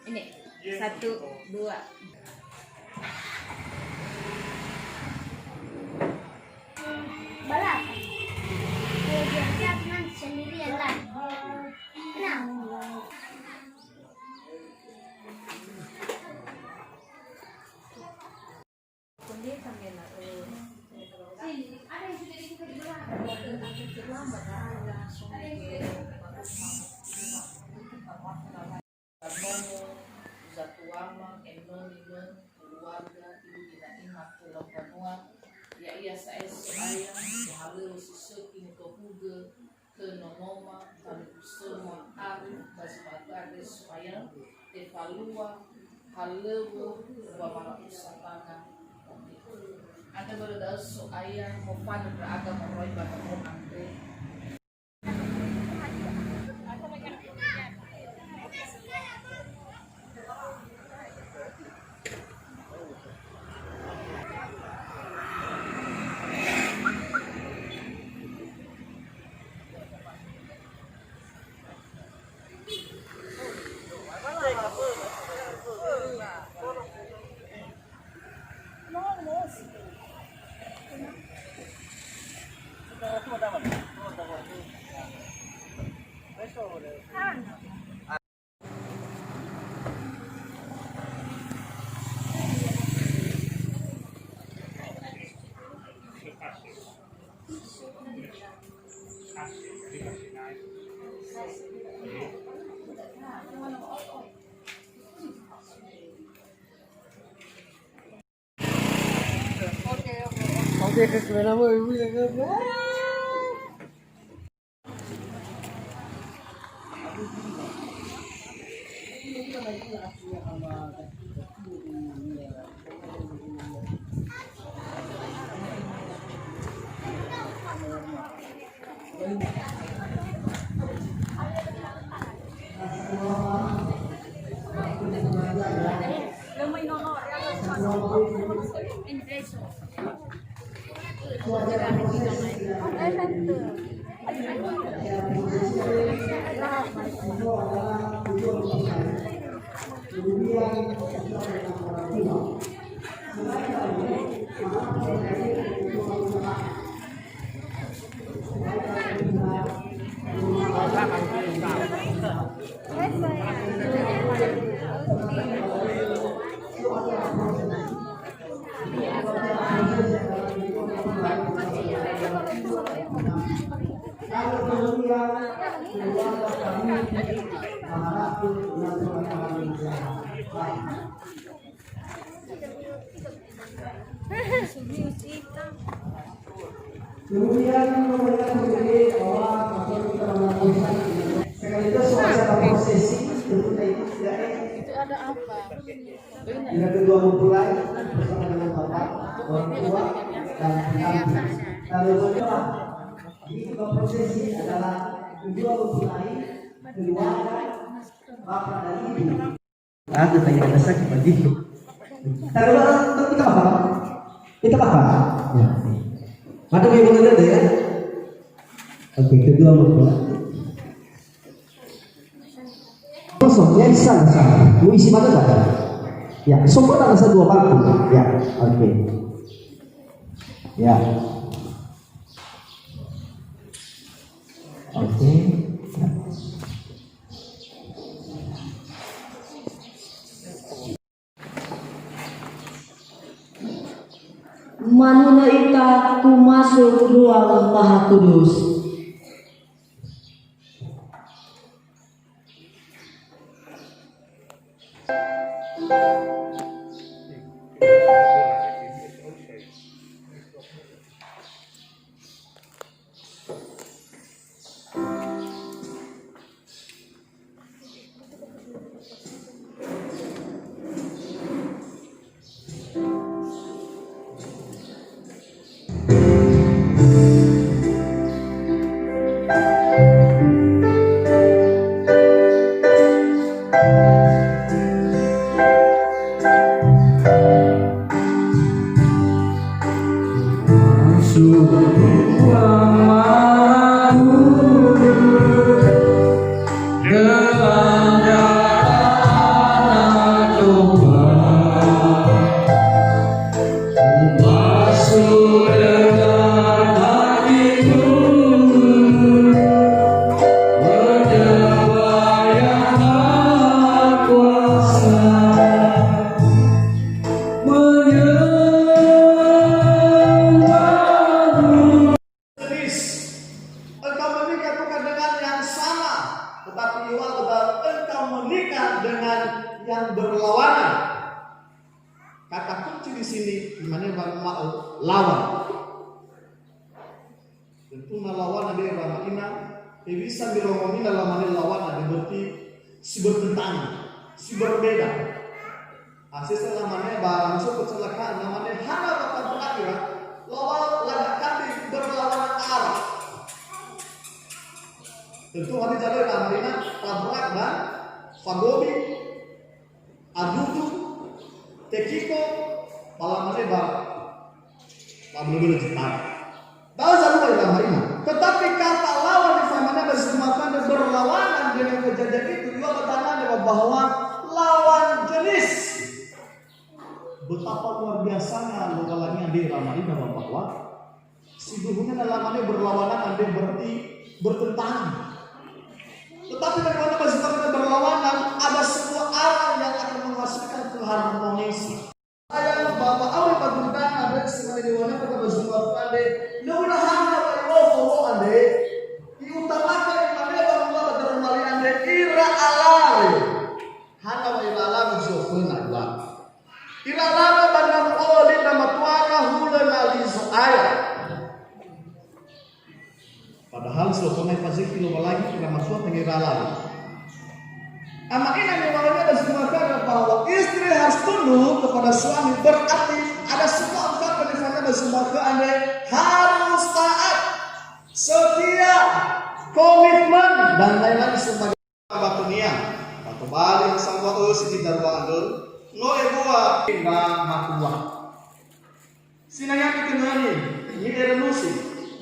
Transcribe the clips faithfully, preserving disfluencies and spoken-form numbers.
Ini, satu, dua. Balas. Dia, dia, dia, sendirian lah. Nah. Nono, zatuama, enö, ninö, keluarga, ibu, ina, ina, kelau banua, ya'ia sa'ae So'aya, mohalöŵö si sökhi nitohugö, khö nonoma, talifusöma, arif, ba zi ma'ökhö andre So'aya, tefalua halöŵö ba mara'usa tanga. Andrö börö da'ö So'aya mofanö ndra'aga moroi ba nomo andre. Oke, ke kemana mau ibu ya, ke? Kemudian nomor satu ini bahwa sekaligus acara prosesi, tentu kita ikut tidak ya. Itu ada apa? Dengan kedua mempelai bersama dengan bapak, orang tua, dan pengantin. Lalu kedua, ini juga prosesi adalah kedua mempelai, keluarga, bapak dan ibu. Ada tanya ada sakit lagi. Kalau orang kita paham, kita paham. Ya. Ada yang boleh ada ya. Oke, kedua mempelai. Kosong, ya, isa, isa. Mau isi mana tak? Ya, sofa tak rasa dua bangku. Ya, oke. Ya. Oke. Ya. Manuna ita tumasuk Ruang Maha Kudus. dengan yang sama, tetapi iŵa'ö da'ö engkau menikah dengan yang berlawanan. Kata kunci di sini, imane wa'ö lawan. Tentu na lawan andre, Rama Ina, hewisa mirongo mina lamane lawan andre, berarti si bertentangan, si berbeda. Asese lamane barang so kecelakaan, lamane hana wa tabrak ira, lawan lada kambing berlawanan arah. Tentu hari jalan Rama Ina, tabrak dan fagobi, adudu, tekiko, ba lamane ba, ba bulu-bulu jitara. Da'ö zalua ira Rama Ina. Tetapi kata lawan di famana ba Sumatera berlawanan dengan kejadian itu, iŵa'ö ba tanane bahwa lawan jenis. Betapa luar biasanya Lowalangi andre, Rama Ina, bahwa sindruhuna na lamane berlawanan andre berarti bertentangan. Tetapi bagaimana ba Sumatera berlawanan, ada sebuah arah yang akan menghasilkan keharmonisan. Saya ba, ba auri ba Dundan andre si mane dewana kota ba Sumatera andre, lö unaha ba iwo foro andre, iutamakan imane ba rumah ba Darmali andre, ira alare. Hana wa ira alare zoföna iwa. Ira alare ba na mu'o'ö li na matuara hulö na li Zo'aya. Padahal sebetulnya fazeki Lowalangi ira matua tengira lagi. Ama ina mewahana da semua kata bahwa istri harus tunduk kepada suami, berarti ada semua empat penifahnya da semua ke ande harus taat, setia, komitmen, dan lain-lain sebagainya. Batunia, atau bali sambua ösi di darua andrö, no ebua ira matua. Sinangaki tenani, mi'erenusi,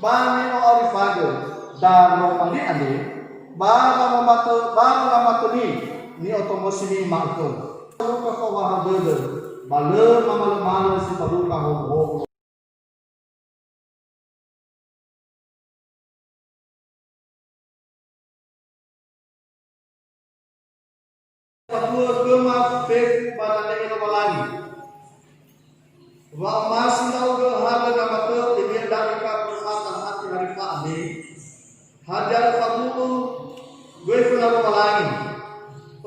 ba mi'o'arifagö, daroma li andre, ba wangamatö-, ba wangamatöni, ni'otomösimi ma'ökhö. Luka fa'ohahau dödö, ba lö mamalö-malö si faluka howu-howu. Fadu'ö khöma fefu ba danehe Lowalangi. Wa'omasi ndra'ugö halö namatö, tengia da'e ka permata hati Harifa andre. Hadia lö fadu'u göi föna Lowalangi.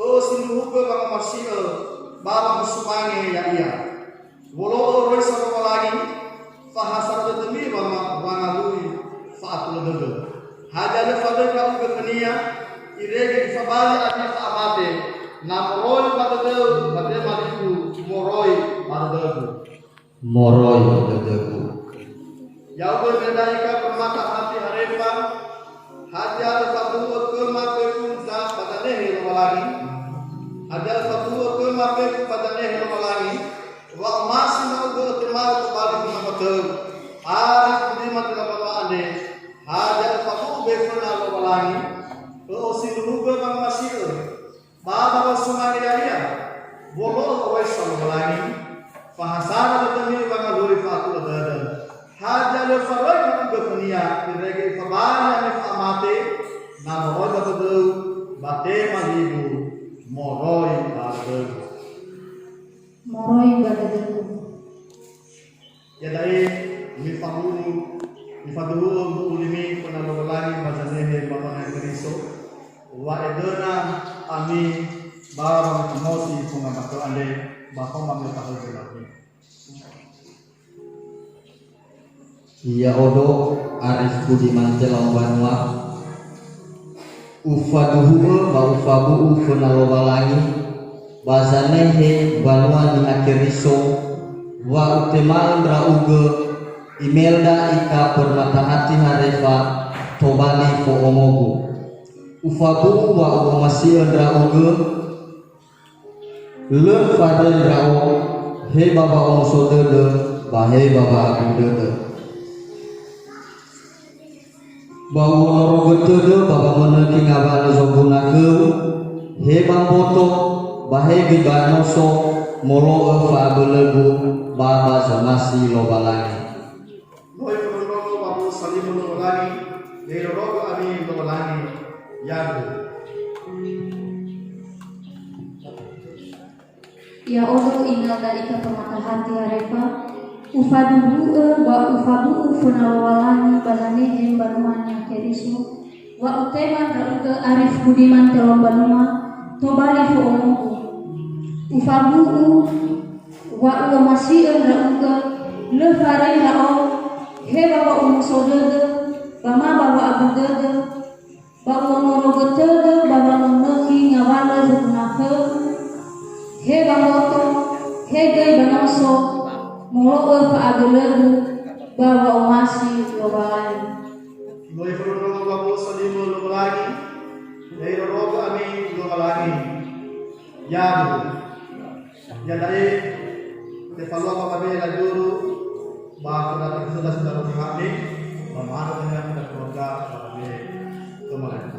Ö'ö sindruhugö wangomasi'ö ba wangosumange ya'ia. Wolo'ö oroisa Lowalangi, fahasara dödömi wama-, wangalui fa'atulö dödö. Hadia lö fadöi ndra'ugö khönia, irege ifabali ami fa'amate, na moroi ba dödöu, ba tema ligu moroi ba dödögu. Moroi ba dödögu. Ya'ugö mendai ka permata hati Harefa, hadia lö fadu'u khöma fefu ba danehe Lowalangi? Hadia lö fadu'u khöma fefu ba danehe Lowalangi? Wa'omasi ndra'ugö ötema'ö tobali khöna matö, ari gurima dödö mbanua andre, hadia lö fadu'u göi föna Lowalangi? Ö'ö sindruhugö wangomasi'ö, ba wangosumange ya'ia, wolo'ö oroisa Lowalangi, fahasara dödömi wangalui fa'atulö dödö. Hadia lö faröi ndra'ugö khönia, irege ifabali ami fa'amate, na moroi ba dödöu, ba tema ligu moroi ba dödöu. Moroi ba dödögu. Iada'e mifaduhu, mifaduhu'ö mbu'u limi föna Lowalangi ba zanehe mbanua Niha Keriso, wa'edöna ami ba wangatumosi fongamatö andre ba homa mi'otahögö lami. Ya'odo Arif Budiman Telau Banua, ufaduhu'ö ba ufabu'u föna Lowalangi ba zanehe mbanua Niha Keriso, wa utema'ö ndra'ugö Imelda Ika Permata Hati Harefa tobali fo'omogu. Ufabu'u wa u'omasi'ö ndra'ugö, lö faröi ndra'o, he ba wa'omuso dödö, ba he ba wa'abu dödö. Ba u'onorogö tödö ba wamönökhi ngawalö zombunagöu, he ba mboto, ba he göi ba noso, molo'ö fa'abölögu ba ba zomasi Lowalangi. No ifondrondrongo ba mu'ö salimo Lowalangi, ya irorogö ami Lowalangi, ya'agu. Ya'odo Imelda Ika Permata Hati Harefa, ufaduhu'ö ba ufabu'u föna Lowalangi ba zanehe mbanua Niha Keriso, Wa utema ndra'ugö Arif Budiman Telombanua, tobali fo'omogu. Ufabu'u wa u'omasi'ö ndra'ugö, lö faröi ndra'o, he ba wa'omuso dödö, ba ma ba wa'abu dödö, ba u'onorogo tödö ba wangonögi ngawalö zoguna khöu, he ba mboto, he göi ba noso, molo'ö fa'abölögu ba wa'omasi Lowalangi. No ifondrondrongo wa'omuso limö Lowalangi, ya irorogö ami Lowalangi. Yadu. Iada'e, tefalua ba babe laduru, ba khöda tefalua sita rohami, ba ma'andrö dania khöda keluarga ba babe keluarga.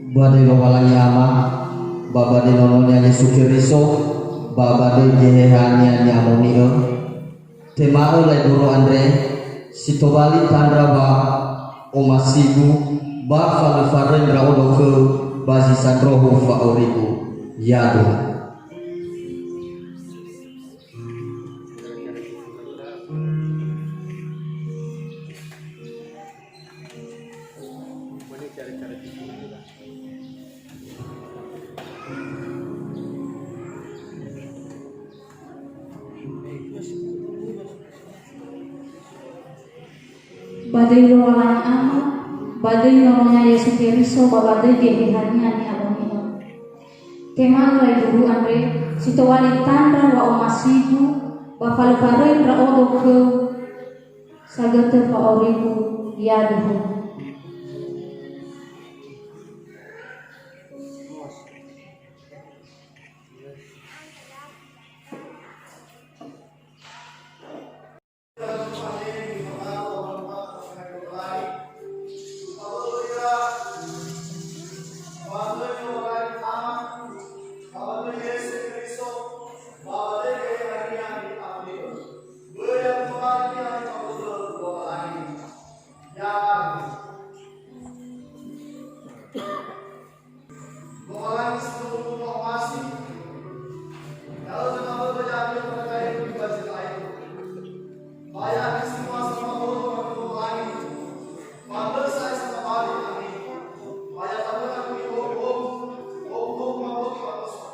Ba döi Lowalangi Ama, ba ba döi Nono-Nia Yesu Keriso, ba ba döi Geheha-Nia Ni'amoni'ö, tema'ö laeduru andre, si tobali tandra wa'omasigu, ba falö faröi ndra'odo khöu ba zi sandrohu fa'aurigu. Yadu. Ba döi Lowalangi Ama, ba döi Nono-Nia Yesu Keriso, ba ba döi Geheha-Nia Ni'amoni'ö. Tema'ö laeduru andre, si tobali tandra wa'omasigu, ba falö faröi ndra'odo khöu, sagötö fa'aurigu. Yadu. Lowalangi sindruhu wa'omasi, da'ö zamaböbö ya'ami khöda khögu ba zi taigu. Ba ya'ami si nuasa maböbö ba khö Lowalangi, ba lö sa'ae samabali ami. Ba ya tanö ami howu-howu, howu-howu maböbö ba noso.